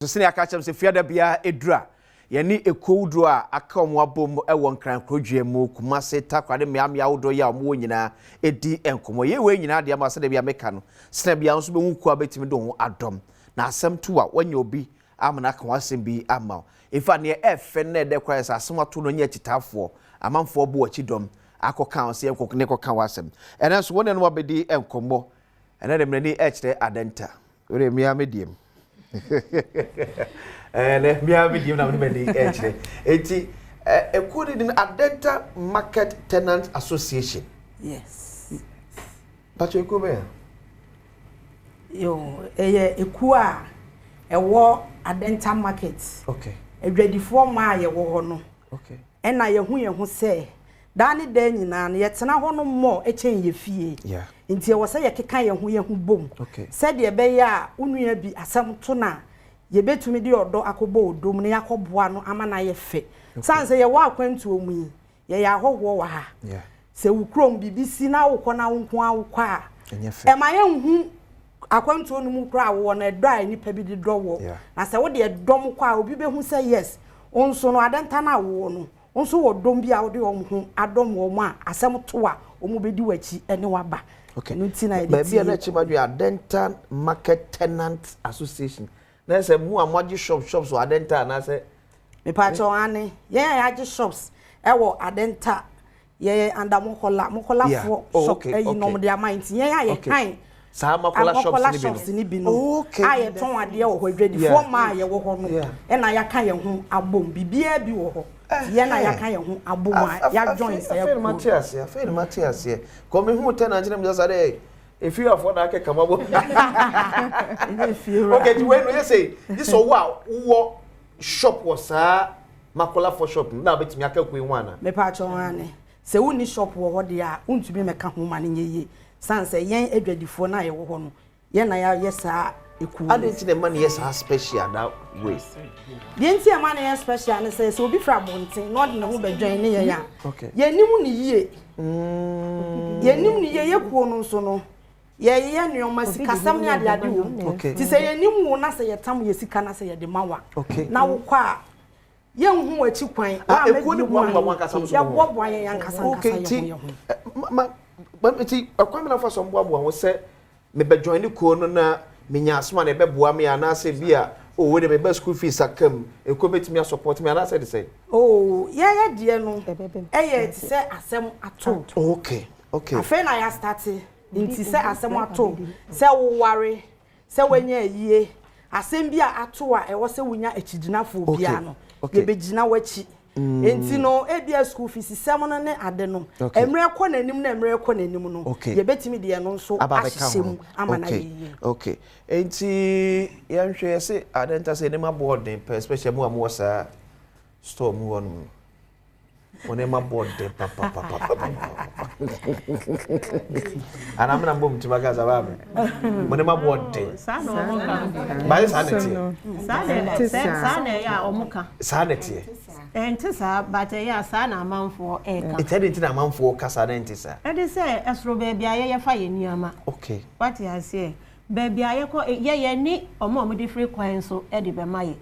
So sɛnea aka kyerɛ m sɛ fiada biara ɛduru a yɛne ekuo dodoɔ a aka wɔn abom wɔ Nkran kurodua mu, Kumase, Takoradi, mmeammea ahodoɔ yi a wɔwɔ nyinaa ɛdi nkɔmmɔ. Yei wei nyinaa deɛ ama sɛdeɛ bia meka no, sɛnea bia nso bɛhu kuo a bɛtumi de ho adɔm. Na asɛm to a, woanya obi ama no aka ho asɛm bi ama wo. In fact, neɛ ɛfɛ no na ɛdɛ koraa yɛ sɛ asɛm ato no nyɛ akyitaafoɔ, amanfoɔ bɔ akyi dɔm akɔka wo sɛ yɛnkɔ ne kɔka w'asɛm. Ɛnɛ nso wɔn ne no abɛdi nkɔmmɔ. Ɛnɛ de mmerɛni ɛkyerɛ Adenta. Wode mmea me deɛ mu. Ɛnɛ mmea me deɛ mu na mede m'ani ɛkyerɛ. Enti ekuo no din Adenta Market Tenants Association. Yes. Pacho ekuo bɛyɛ? Yo, ɛyɛ ekuo a ɛwɔ Adenta Market. Okay. Adwadifoɔ mmaa a yɛwɔ hɔ no. Okay. Ɛna yɛho yɛn ho sɛ daa ne daa nyinaa no yɛtena hɔ no mmɔ kyɛn yɛ fie. Yeah. Nti ɛwɔ sɛ yɛkeka yɛn ho yɛn ho bom. Okay. Sɛdeɛ ɛbɛyɛ a wo nua bi asɛm to no a yɛbɛtumi de ɔdɔ akɔbɔ odom na yɛakɔboa no ama no ayɛ fɛ. Sane sɛ yɛwɔ akwantuo mu yi, yɛyɛ ahɔhoɔ wɔ ha. Yeah. Sɛ wo kurom biribi si na wokɔ na wo nko ara wokɔ a, Ɛnyɛ fɛ. ɛma yɛnhu akwantuo no mu koraa wowɔ no ɛdɔ a nnipa bi de dɔ wɔ. Yeah. Na sɛ wode ɛdɔm kɔ a obi bɛhu sɛ yes, wo nso no Adenta no a wowɔ no, wo nso wɔ dɔm bi a wode wɔn ho adɔm wɔn a asɛm to a wɔn bɛdi w'akyi ne w'aba. Okay. Ɛno nti na yɛde Baabi a na tie. ɛkyɛ madwe Adenta Market Tenants Association. Na sɛ mu a moagye shop shops wɔ Adenta anaasɛ Mepaakyɛw ane yɛn a yɛagye shops ɛwɔ Adenta yɛyɛ under Mokola Mokolafoɔ Yeah. Oh, shop okay, ɛyi okay. na wɔde ama nti yɛn a Okay. yɛhan saa Makola shops Makola ni bi shops no. ni bi no Oh, okay. a yɛtɔn adeɛ wɔ hɔ adwadifoɔ Yeah. mmaa a yɛwɔ hɔ no Yeah. ɛna yɛaka yɛn ho abom biribiara bi wɔ hɔ yɛn na yɛaka yɛn ho abom a yɛajoin saa Afei na kuo mate aseɛ, afei na mate aseɛ. Kɔ me hu tenant na me sɛ dɛ efiafoɔ na akeka ma bɔ. Okay, ti wei no yɛ sɛ yi sɛ wo a wowɔ shop wɔ saa Makolafoɔ shop no na wobɛtumi aka kuo yi ho ana? Mepaakyɛw ane sɛ wonni shop wɔ hɔ deɛ a wontumi mmɛka ho ma no nyɛ yie sane sɛ yɛn adwadifoɔ no a yɛwɔ hɔ no yɛn na yɛayɛ saa ekuo no. Adɛn nti na ɛma no yɛ saa special that way? Deɛ nti a ɛma no yɛ special ne sɛ sɛ obi firi abɔnten na ɔde ne ho bɛdwɛn ne yɛn a Okay. yɛnim ne yie. Yɛnim ne yie yɛ kuo no nso no yɛyɛ nneɛma sikasɛm ne adeade wɔ mu. Okay. Nti sɛ yɛnim wo na sɛ yɛtam yɛ sika na sɛ yɛde ma wa Okay. na wokɔ a yɛnhu w'akyi kwan. Ah, Woammɛdi ekuo no mu a, boaboa mo ankasa nso ho. yɛboaboa yɛn ankasa ankasa Okay, yɛn ho nti yɛn ho. ma nti ɛkwan mi na fa so mboaboa ho sɛ mebɛ join ne kuo no na menya asoma na ɛbɛboa me anaasɛ bi a oh wei de meba school fees aka mu ekuo bɛtumi asupport me anaasɛ de sɛ. Oh, yɛyɛ deɛ no ɛyɛ te sɛ asɛm ato. Okay. Afei na yɛastart nti sɛ asɛm ato sɛ woware sɛ woanya ayie asɛm bi a ato a ɛwɔ sɛ wonya akyigyinafoɔ biara no yɛbɛgyina w'akyi. Nti no ebia school fees sɛm no ne ade no mmerɛ kɔ n'anim na mmerɛ kɔ n'anim no yɛbɛtumi deɛ no nso Aba abɛka ahyehyɛ ho. mu ama no Okay. ayɛ yie. Okay. Nti yɛnhwɛ yɛsɛ Adenta sɛ nneɛma bɔ ɔden pɛ especially mu a mowɔ saa store mu hɔ nom. Wɔn nneɛma bɔ ɔden papapapapapa. Anaa mena mbɔ mu ti maka sa baa mi. Wɔn nneɛma bɔ ɔden. Saa na ɔmo ka. Baayɛ saa na ɛteɛ. Saa na saa na ɛyɛ a ɔmo ka. Saa na ɛteɛ. Ɛnte saa but ɛyɛ a saa na amanfoɔ ɛɛka. Nti ɛde nti na amanfoɔ kasa na ɛnte saa. Ɛde sɛ ɛsoro baabi a yɛyɛ fa yɛ nneɛma. Okay. Wate aseɛ baabi a yɛkɔ yɛyɛ ni ɔmo a ɔmo de firi kwan so ɛde bɛma yɛ.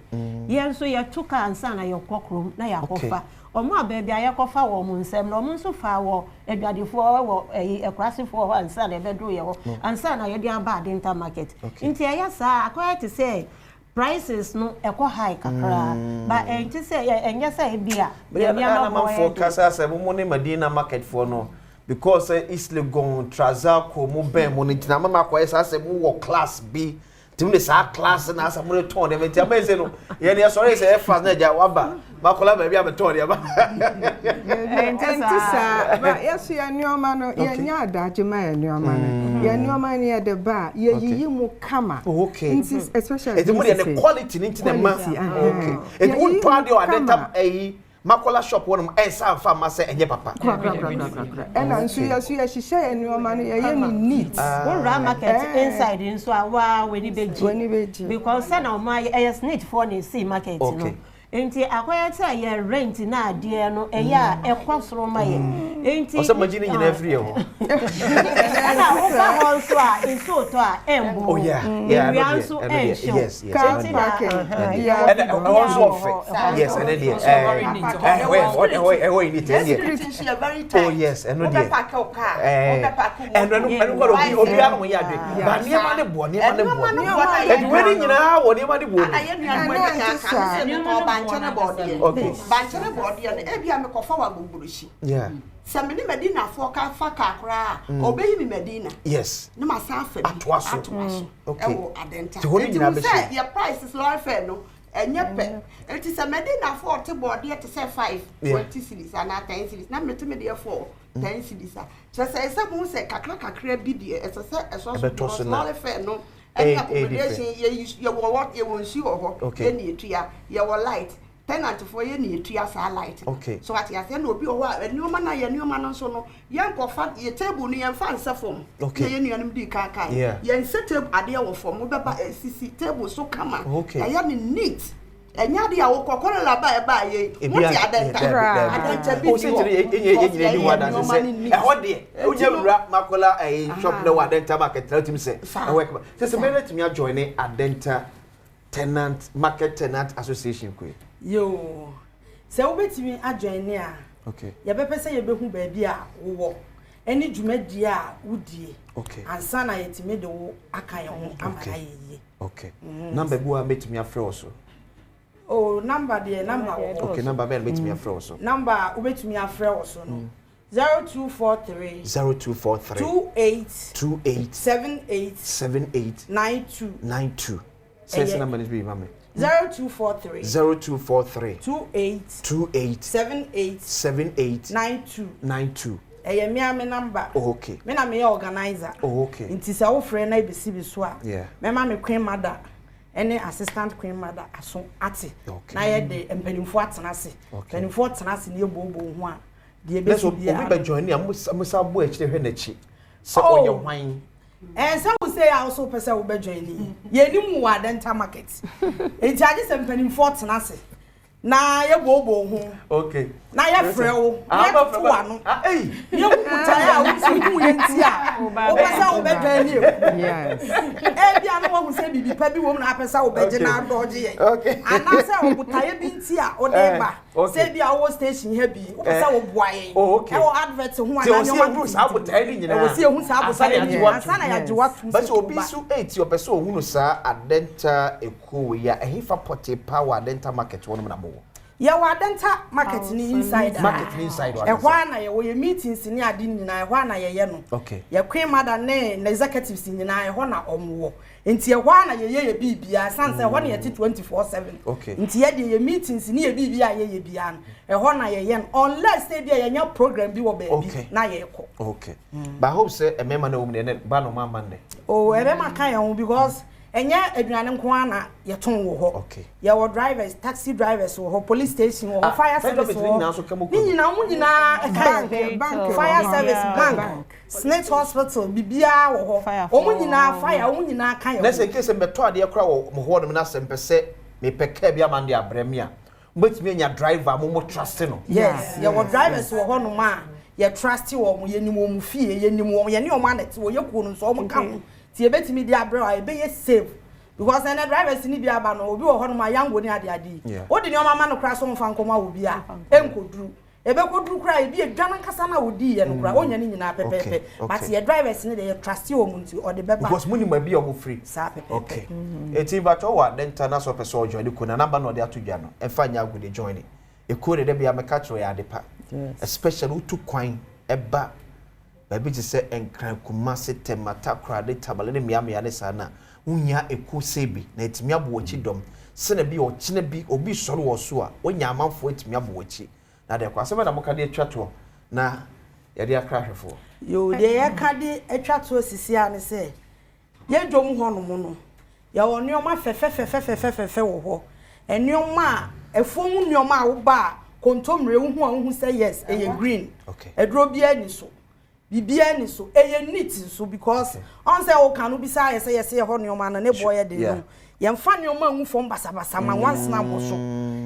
Yɛn nso yɛto kaa ansa na yɛkɔ kurom na yɛakɔfa. Ɔmo a baabi a yɛkɔfa wɔ ɔmo nsɛm no ɔmo nso fa wɔ adwadifoɔ wɔ ɛyi ɛkurasefoɔ hɔ ansa na ɛbɛduru yɛ hɔ ansa na yɛde aba Adenta Market. Nti ɛyɛ saa akɔyɛ te sɛ prices no ɛkɔ high kakra but ɛnti sɛ ɛnyɛ sɛ ebi a Bɛyɛ na amanfoɔ kasa sɛ mo ne Madina market foɔ no because sɛ East Legon Trasaco mo bɛn mo no nti na ama akɔyɛ saa sɛ mo wɔ class bi nti mo de saa class na asɛ mo de tɔn nneɛma nti ama yɛ sɛ no yɛn yɛ sɔrɔ yɛ sɛ ɛyɛ fast na ɛgya waba makɔla baabi a bɛtɔn nneɛma. Ɛnte saa ba yɛso yɛ nneɛma no yɛnyɛ adagye ma yɛ nneɛma no yɛ nneɛma no yɛde ba a yɛyiyi mu kama. Oh, okay. Nti especially Eti mo deɛ ne quality ne nti na ma Quality, aha. okay. Eti wo Yɛyiyi ntɔ adeɛ wɔ mu Adenta kama. ɛyi Makola shop hɔ nom ɛnsa nfa ma sɛ ɛnyɛ papa. Korakorakorakora ɛna nso yɛso yɛhyehyɛ yɛ nneɛma no yɛyɛ no neat. Wowura market inside nso a waa w'ani bɛgye. W'ani bɛgye. Because sɛ na ɔmo ayɛ ɛyɛ snitch foɔ na esi market no. Okay. Nti akɔyɛ sɛ yɛ rent na adeɛ no ɛyɛ a ɛkɔ soro ma yɛ. Nti Ɔsɛ magye ne nyinaa firi yɛ hɔ. Ɛna woba hɔ nso a, nsuo tɔ a ɛmbo. Oh yeah, yeah, Ewia nso ɛnhyew. Yes. Car Nti na parking. Yɛwɔ Ɛna ɛhɔ nso ɔfɛ. Yes, ɛne deɛ. Ɛɛ ɛhɔ ɛhɔ ɛhɔ yi ni tɛ ɛne deɛ. Security nso yɛ very tight. Oh yes, ɛno deɛ. Wobɛ park wo car. Ɛɛ Wobɛ park wo ɛno ɛno ɛno kɔ obi obi ano yɛ adwe. Ba nneɛma ne boɔ, nneɛma ne boɔ. Nneɛma ne boɔ na yɛ Ɛdi wei ne nyinaa wɔ nneɛma ne boɔ Ana mu. yɛ nua no Ɛno ɛdi nte kan kan saa. sɛ mekɔ bankyɛ ne bɔɔdeɛ. Okay. Bankyɛ ne bɔɔdeɛ no ebi a mekɔfa wɔ Agbogbloshie. Sɛ me ne Madinafoɔ ka fa kaa koraa a, ɔbɛyi me Madina. Ne ma san fa bi Atoa so. Atoa so. Ɛwɔ Adenta. Nti hɔ no Nti nyinaa wo sɛ bɛhyɛ. yɛ prices lorry fare no ɛnyɛ pɛ. Nti sɛ Madinafoɔ te bɔɔdeɛ te sɛ 5, 20 cedis anaa 10 cedis na mete me deɛ 4, 10 cedis a, kyerɛ sɛ ɛsɛ mo sɛ kakra kakra bi deɛ ɛsɛ sɛ ɛsɔ so Ɛbɛtɔ because so na. lorry fare no Eh, ɛne eh, accommodation yɛ yɛwɔ hɔ, yɛwɔ nsuo wɔ hɔ, yɛ ne yɛtua, yɛwɔ light. Tenant foɔ yɛ ne yɛtua saa light no. So ate aseɛ, na obi wɔ hɔ a nneɛma no a yɛ nneɛma no nso no yɛnkɔfa yɛ table no yɛmfa nsɛ fam. Na yɛn nuanom dii kan kan. Yɛnsɛ table adeɛ wɔ fam, wobɛba esisi table so kama. Yɛayɛ no neat. Ɛnyɛ adeɛ a wokɔ kɔlɔla ba ɛbaa yɛ yi. Mote Adenta. Adenta bi O ni sɛ hɔ. kyerɛ yɛ yɛ nyina ni hɔ adanse Nneɛma sɛ no neat. ɛhɔ deɛ wonya wura Makola ɛyi shop na wɔ Adenta market na wotumi sɛ ɛhɔ ɛkama sɛ sɛ mɛrɛ tumi ajoin ne Adenta Tenant Market Tenant Association koe. Yoo, sɛ wobɛtumi ajoin ne a, yɛbɛpɛ sɛ yɛbɛhu baabi a wowɔ ɛne dwumadie a wodie ansa na yɛtumi de wo aka yɛn ho ama no ayɛ yie. Okay. Number bi wɔ a mɛtumi afrɛ wo so? Oh, number deɛ, number wɔ hɔ. Okay, number bɛn na mɛtumi afrɛ wo so? Number a wobɛtumi afrɛ wo so no, 0243 0243 28 28 78 78 92 92. Sɛ sɛ number no bi ma me. 0243 0243 28 28 78 78 92 92. Ɛyɛ me a me number. Oh, okay. Me na meyɛ organizer. Oh, okay. Nti sɛ wofrɛ na ebesi bi so a, mɛma me queen mother ɛne assistant queen mother aso ate. Na yɛde mpanimfoɔ atena ase. Mpanimfoɔ tena ase na yɛbooboo ho a, deɛ Na sɛ ebesi biara. obi bɛ join a mo sa bɔ akyire hwɛ n'akyi sɛ ɔyɛ hwan. Ɛnsɛ wo sɛ a wo pɛ sɛ wobɛ join ni. Yɛnim wɔ Adenta market. Nti agye sɛ mpanimfoɔ tena ase na yɛbooboo ho. Na yɛfrɛ wo, na yɛtoto w'ano. Yɛhu botaeɛ a wosi hu yɛ nti a wopɛ sɛ wobɛdwan ne eku. Ebia na wahu sɛ biribi pa bi wɔ mu na apɛ sɛ wobɛgye na adɔgye yɛn. Anaasɛ ɔbotaeɛ bi nti a wode ba. Sɛ ebia wowɔ station ha bi, wopɛ sɛ woboa yɛn. Ɛwɔ advert ho anaa nneɛma Ɛwɔ saa botaeɛ no nyinaa. Ɛwɔ sɛ yɛhu saa botaeɛ no nyinaa. Ansa na yɛagye w'atom Bɛsɛ sɛ obi woba. nso eti ɔpɛ sɛ ohunu saa Adenta ekuo wei a, ɛhefa pɔtee paa wɔ Adenta market hɔ nom na mowɔ? Yɛwɔ Adenta market ni inside. Market ni inside. Ɛhɔ a na yɛwɔ yɛ meetings ni ade nyinaa, ɛhɔ a na yɛyɛ no. Yɛ queen mother ne ne executives nyinaa ɛhɔ na ɔmo wɔ. Nti ɛhɔ a na yɛyɛ yɛ biribiara san sɛ ɛhɔ na yɛte 24/7. Nti yɛde yɛ meetings ne yɛ biribiara a yɛyɛ biara no, ɛhɔ na yɛyɛ no unless sɛ bi a yɛnya program bi wɔ baabi na yɛkɔ. Okay. But I hope sɛ mmarima na wɔm deɛ ɛnɛ ba na ɔmo ama nnɛ. Oh, ɛbɛma ka yɛn ho because ɛnyɛ aduane nko ara na yɛtɔn wɔ hɔ. Yɛwɔ drivers, taxi drivers wɔ hɔ, police station wɔ hɔ, fire service wɔ hɔ. Ne nyinaa, wɔn nyinaa ɛka yɛn ho. Fire service, bank, Snit hospital, biribiara wɔ hɔ. Wɔn nyinaa fire, wɔn nyinaa ka yɛn ho. Na sɛ nkese mbɛtɔ adeɛ koraa wɔ mo hɔ nom na sɛ mpɛ sɛ mepɛ kaa bi ama no de abrɛ me a, mobɛtumi anya driver mo mo trust no? Yes, yɛwɔ drivers wɔ hɔ nom a yɛ trust wɔn, yɛnim wɔn fie, yɛnim wɔn, yɛne wɔn anɛte wɔ yɛ kuo no nso wɔn ka ho. Nti yɛbɛtumi de abrɛ a ɛbɛyɛ safe. Because ɛnɛ drivers ni bi aba no, obi wɔ hɔ nom a yango ne ade ade yi. Wode nneɛma ama no koraa so mfa nkɔma wɔ bi a, ɛnkɔduru. Ɛbɛkɔduru koraa ebi edwa nankasa na odi yɛ no koraa, ɔnya ne nyinaa pɛpɛɛpɛ. But yɛ drivers ne deɛ yɛ trust wɔn nti ɔde bɛba. Because mo nim baabi a wɔn firi. Saa pɛpɛɛpɛ. Eti mpatsɔ wɔ Adenta na sɛ ɔpɛ sɛ ɔjoin kuo na namba na ɔde ato dwa no, ɛmfa nyɛ agode join. Ekuo de dɛbi amɛka kyerɛ yɛ ade pa. Especially wotu kwan ɛba baabi te sɛ Nkran, Kumasi, Tema, Takoradi, Tamale ne mmeammea ne saa na wonya ekuo sei bi na etumi abɔ w'akyi dɔm. Sɛnɛ bi ɔkyena bi obi sɔre wɔ so a, wonya amanfoɔ etumi abɔ w'akyi. Na deɛ kɔ asɛm na moka de atwa toɔ na yɛde akra ahwɛfoɔ. Yoo, deɛ yɛka de atwa toɔ sisi a ne sɛ yɛn dwom hɔ nom no, yɛwɔ nneɛma fɛfɛfɛfɛfɛfɛ wɔ hɔ. Nneɛma a afuom nneɛma a woba a kontomire wohu a wohu sɛ yes, ɛyɛ green. Aduro biara ni so. Biribiara ni so. Ɛyɛ neat nso because ɔn sɛ woka no bisa ayɛ sɛ yɛsɛ yɛ hɔ nneɛma no ne boɔ yɛ den no. Yɛmfa nneɛma ngu fam basabasa ma nwansena abɔ so.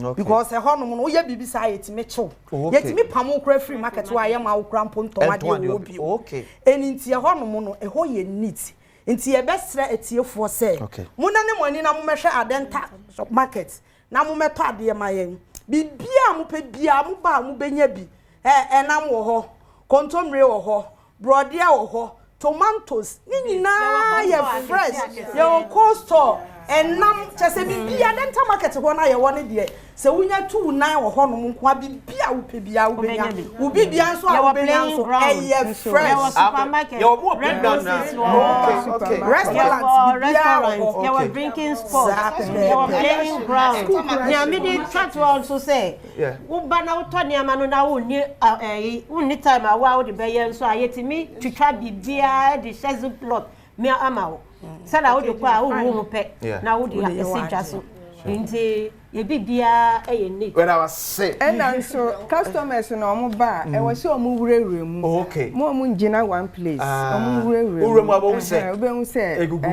Mm, because ɛhɔ nom no woyɛ biribi saa yɛtumi kyew oh, yɛtumi pam wo kora firi market hɔ a yɛma wo kora mpo ntɔn adeɛ wɔ hɔ bio ɛni nti ɛhɔ nom no ɛhɔ yɛ neat nti yɛbɛsrɛ atiefoɔ sɛ monane mo ani na momɛhwɛ Adenta market na momɛtɔ adeɛ ma yɛn biribiaa mopɛ biaa moba a mobɛnya bi ɛnam wɔ hɔ kontommire wɔ hɔ Borɔdeɛ wɔ hɔ, tomatoes, ne nyinaa yɛ fresh. Yɛwɔ cold store, ɛnam, kyerɛ sɛ biribiara, Dental market hɔ no a yɛwɔ no deɛ, sɛ wonya tu wo nan wɔ hɔnom nko a, biribiara a wopɛ biara wobɛnya. Wo biribiara nso a wobɛnya nso, ɛyɛ fresh. Yɛwɔ supermarket, Yɛwɔ mu wɔ Red playground na. Roses wɔ hɔ. Okay, okay. Restaurant, Yɛwɔ biribiara wɔ restaurant, hɔ. yɛwɔ drinking spot, Saa yɛwɔ pɛpɛɛpɛ. playing ground. Nea mede twa toɔ nso sɛ, Woba na wotɔ nneɛma no na wonni ɛyi wonni time a wo a wode bɛyɛ nso a yɛtumi twitwa biribiara de hyɛ ziplock mi ama wo sɛdeɛ wode kɔ a wohu ho pɛ na wode asi dwa so nti yɛ biribiara yɛ neat. Wɛda wase. Ɛna nso customers no ɔmo ba a ɛwɔ sɛ ɔmo wurawura mu. Oh, okay. Mo ɔmo ngyina one place. Ɔmo wurawura mu. Wowura mu a wobɛhu sɛ. Wobɛhu sɛ. Egugu.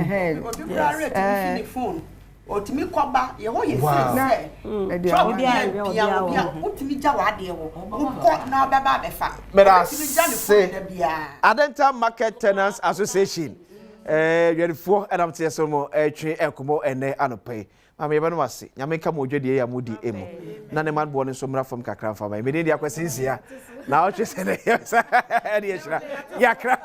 Obi koraa werɛ tumi fi ne phone. Ɔtumi kɔ ba, yɛ hɔ yɛ safe sɛ truck bi a mpia obi a wotumi gya w'adeɛ wɔ hɔ, wokɔ na wobɛba abɛfa. Obɛtumi gya ne phone da biara. Adenta Market Tenants Association dwadifoɔ ɛna mote yɛ so mo ɛretwe nkɔmmɔ ɛnɛ anɔpa yi. Maame yɛbɛnom ase. Nyame nka mo dwadie yi a modi emu na ne man boɔ no nso mmra fam kakra mfa ma yɛn. Medin de Akwasi Nsia na ɔtwe sɛ ne yɛ ɛde ahyira yɛakra.